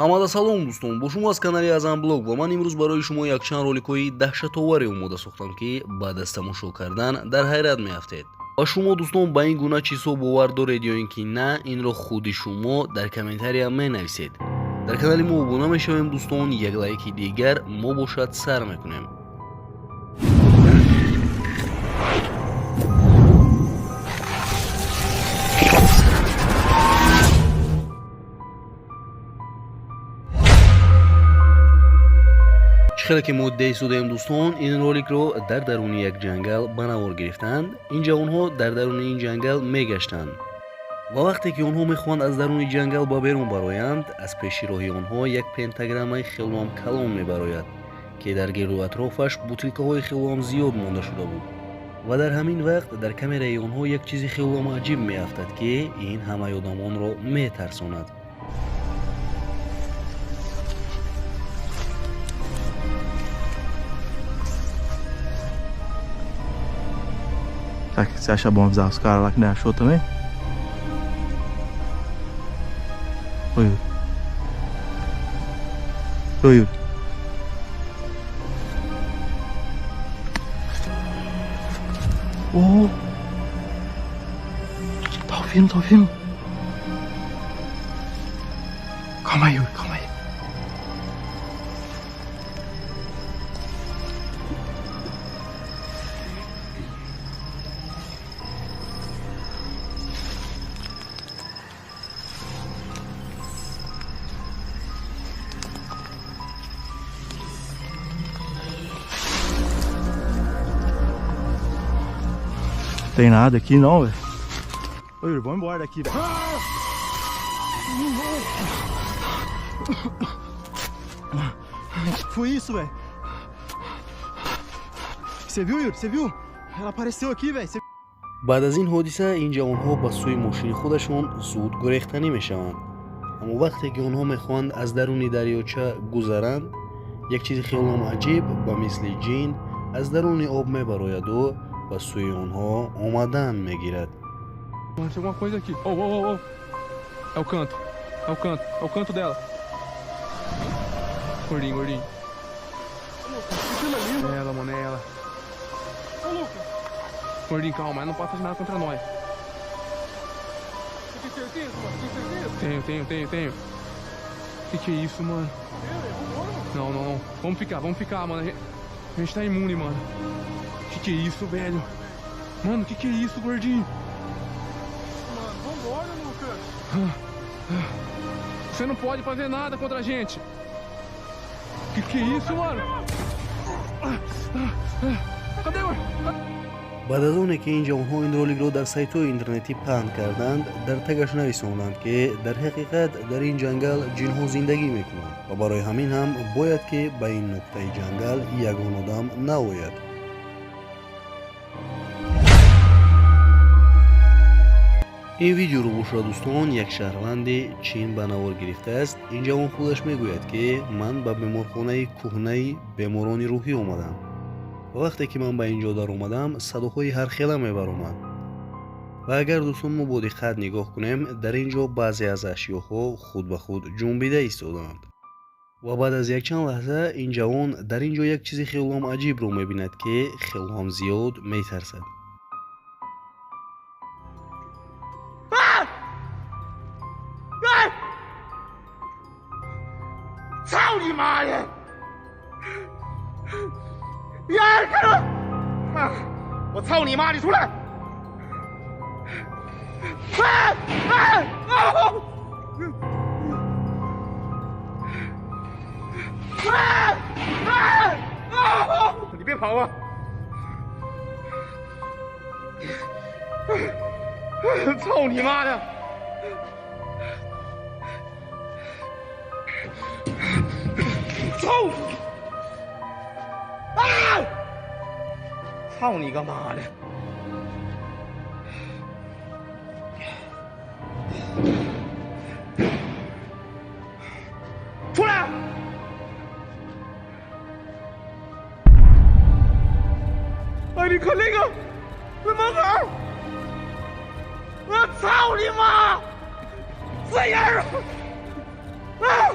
Ҳамада салом, дӯстон, бо шумо аз канали Азам Блог ва ман имрӯз барои шумо якчанд роликҳои даҳшатоваре омода сохтам, ки баъд аз тамошо кардан дар ҳайрат меафтед. Ва шумо, дӯстон, ба ин гуна чизҳо бовар доред ё ин ки на, инро худи шумо дар комментария менависед. Дар канали мо обуна мешавем, дӯстон, як лайки дигар мо бошад, сар мекунем. Чӣ хеле ки мо дида истодаем, дӯстон, ин роликро дар даруни як ҷангал ба навор гирифтанд. Ин ҷавонҳо дар даруни ин ҷангал мегаштанд ва вақте ки онҳо мехоҳанд аз даруни ҷангал ба берун бароянд, аз пеши роҳи онҳо як пентаграммаи хелоам калон мебарояд, ки дар гирду атрофаш бутилкаҳои хелоам зиёд монда шуда буд. Ва дар ҳамин вақт дар камераи онҳо як чизи хелоам аҷиб меафтад, ки ин ҳамаи одамонро метарсонад. Será que você acha bom avisar os caras lá que não achou também? Oi, Yuri. Oi, Yuri. Oh! Tá ouvindo, tá ouvindo? Calma aí, Yuri, calma aí. Tem nada aqui não, velho. Ô, Yuri, vamos embora daqui, velho. Que foi isso, velho? Você viu, Yuri? Você viu? Ela apareceu aqui, velho. Você... Баъд аз ин ҳодиса ин ҷавонҳо ба сӯи мошини худашон зуд гурехтанӣ мешаванд. Аммо вақте ки онҳо мехоҳанд аз даруни дарёча гузаранд, як чизи хелоам аҷиб ба мисли ҷин аз даруни об мебарояду ба сӯи онҳо омадан мегирад. Mano, tem alguma coisa aqui. Ô, ô, ô, ô. É o canto. É o canto. É o canto dela. Gordinho, gordinho. É ela, mano, é ela. Gordinho, calma, ela não pode fazer nada contra nós. Você tem certeza, mano? Tem certeza? Tenho, tenho, tenho, tenho. Que é isso, mano? Não, não, não. Vamos ficar, mano. A gente tá imune, mano. Que é isso, velho? Mano, que é isso, gordinho? Mano, vambora, Lucas. Você não pode fazer nada contra a gente. Que é isso, mano? Cadê o... Баъд аз оне ки ин ҷавонҳо ин роликро дар сайтҳои интернетӣ паҳн карданд, дар тагаш нависонданд, ки дар ҳақиқат дар ин ҷангал ҷинҳо зиндагӣ мекунанд ва барои ҳамин ҳам бояд ки ба ин нуқтаи ҷангал ягон одам наояд. Ин видеоро бошад, дӯстон, як шаҳрванди Чин ба навор гирифтааст. Ин ҷавон худаш мегӯяд, ки ман ба беморхонаи кӯҳнаи беморони рӯҳӣ омадам ва вақте ки ман ба ин ҷо даромадам, садоҳои ҳархела мебаромад. Ва агар, дӯстон, мо бо диққат нигоҳ кунем, дар ин ҷо баъзе аз ашёҳо худ ба худ ҷунбида истодаанд. Ва баъд аз якчанд лаҳза ин ҷавон дар ин ҷо як чизи хелоам аҷибро мебинад, ки хелоам зиёд метарсад. 操你妈的！呀，看着，啊！我操你妈！你出来！啊啊啊！啊啊啊！你别跑啊！操你妈的！操！啊！操你个妈的！出来！哎，你看那个，那门口，我操你妈！这样啊！啊！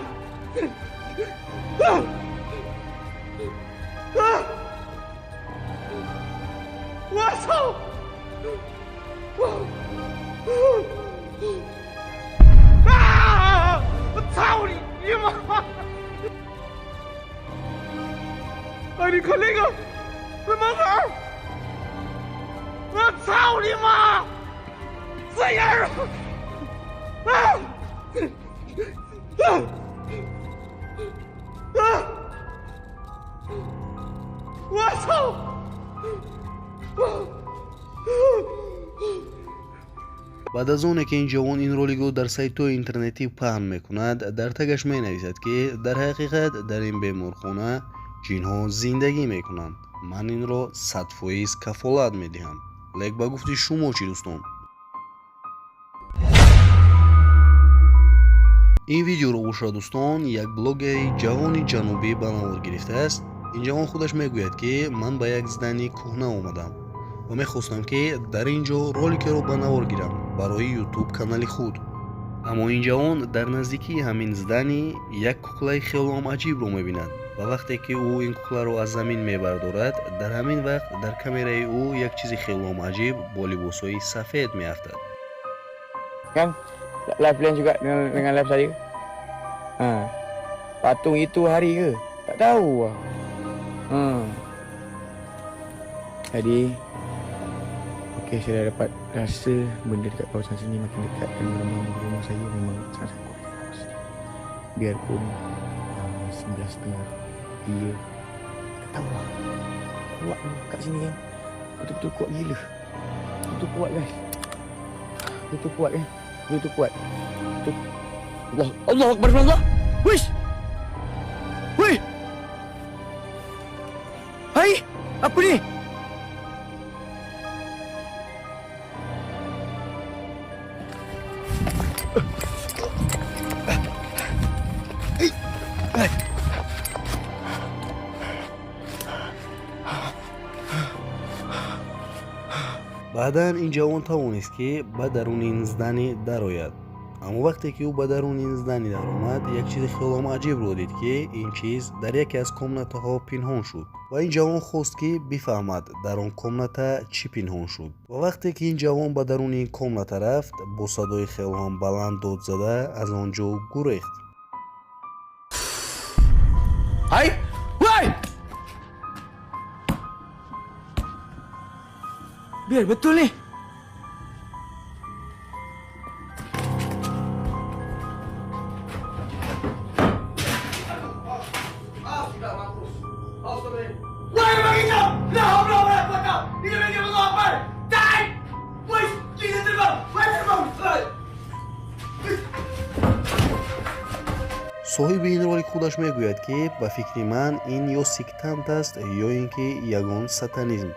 啊！我操！我啊！我操你你妈！哎，你看那个，那门口，我操你妈！这样啊！啊！啊！我操！Баъд аз оне ки ин ҷавон ин роликро дар сайтҳои интернетӣ паҳн мекунад, дар тагаш менависад, ки дар ҳақиқат дар ин беморхона ҷинҳо зиндагӣ мекунанд. Ман инро 100% кафолат медиҳам. Лек ба гуфти шумо чӣ, дӯстон? Ин видеоро бошад, дӯстон, як блогери ҷавони ҷанубӣ ба навор гирифтааст. Ин ҷавон худаш мегӯяд, ки ман ба як здани кӯҳна омадам ва мехостам, ки дар ин ҷо роликеро ба навор гирам барои ютуб канали худ. Аммо ин ҷавон дар наздикии ҳамин здани як куклаи хелоам аҷибро мебинад ва вақте ки ӯ ин кукларо аз замин мебардорад, дар ҳамин вақт дар камераи ӯ як чизи хелоам аҷиб бо либосҳои сафед меафтад. Kan live plan juga dengan live saya. Ha. Patung itu hari ke? Tak tahu lah. Ha. Jadi okey, saya dah dapat rasa benda dekat kawasan sini makin dekat dengan rumah saya. Memang sangat-sangat kuat dekat kawasan sini. Biarpun 11.30 gila. Tak tahu lah. Kuat kat sini kan. Betul-betul kuat gila. Betul kuat guys. Betul kuat kan. Betul kuat. Betul. Allah, Allah Akbar Allah. Wish. Wih. Hai, apa ni? Баъдан ин ҷавон тавонист, ки ба даруни ин здани дарояд. Аммо вақте ки ӯ ба даруни ин здани даромад, як чизи хелоам аҷибро дид, ки ин чиз дар яке аз комнатаҳо пинҳон шуд ва ин ҷавон хост, ки бифаҳмад, дар он комната чӣ пинҳон шуд. Ва вақте ки ин ҷавон ба даруни ин комната рафт, бо садои хелоам баланд дод зада аз он ҷо гурехт. Hai! Woi! Biar betul ni. Woi, bagi kau! La haula wala quwwata illa billah. Akbar. Tai! Woi, kita terbang. Woi, terbang. Соҳиби ин ролик худаш мегӯяд, ки ба фикри ман ин ё сектант аст, ё ин ки ягон сатанизм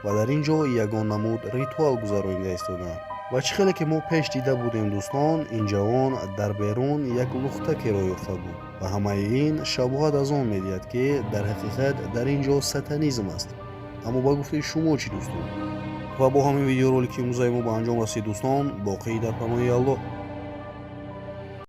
ва дар ин ҷо ягон намуд ритуал гузаронида истодаанд. Ва чӣ хеле ки мо пеш дида будем, дӯстон, ин ҷавон дар берун як лухтакеро ёфта буд ва ҳамаи ин шабоҳат аз он медиҳад, ки дар ҳақиқат дар ин ҷо сатанизм аст. Аммо ба гуфтаи шумо чӣ, дӯстон? Ва бо ҳамин видеоролики имрӯзаи мо ба анҷом расид, дӯстон. Боқӣ дар паноҳи Аллоҳ.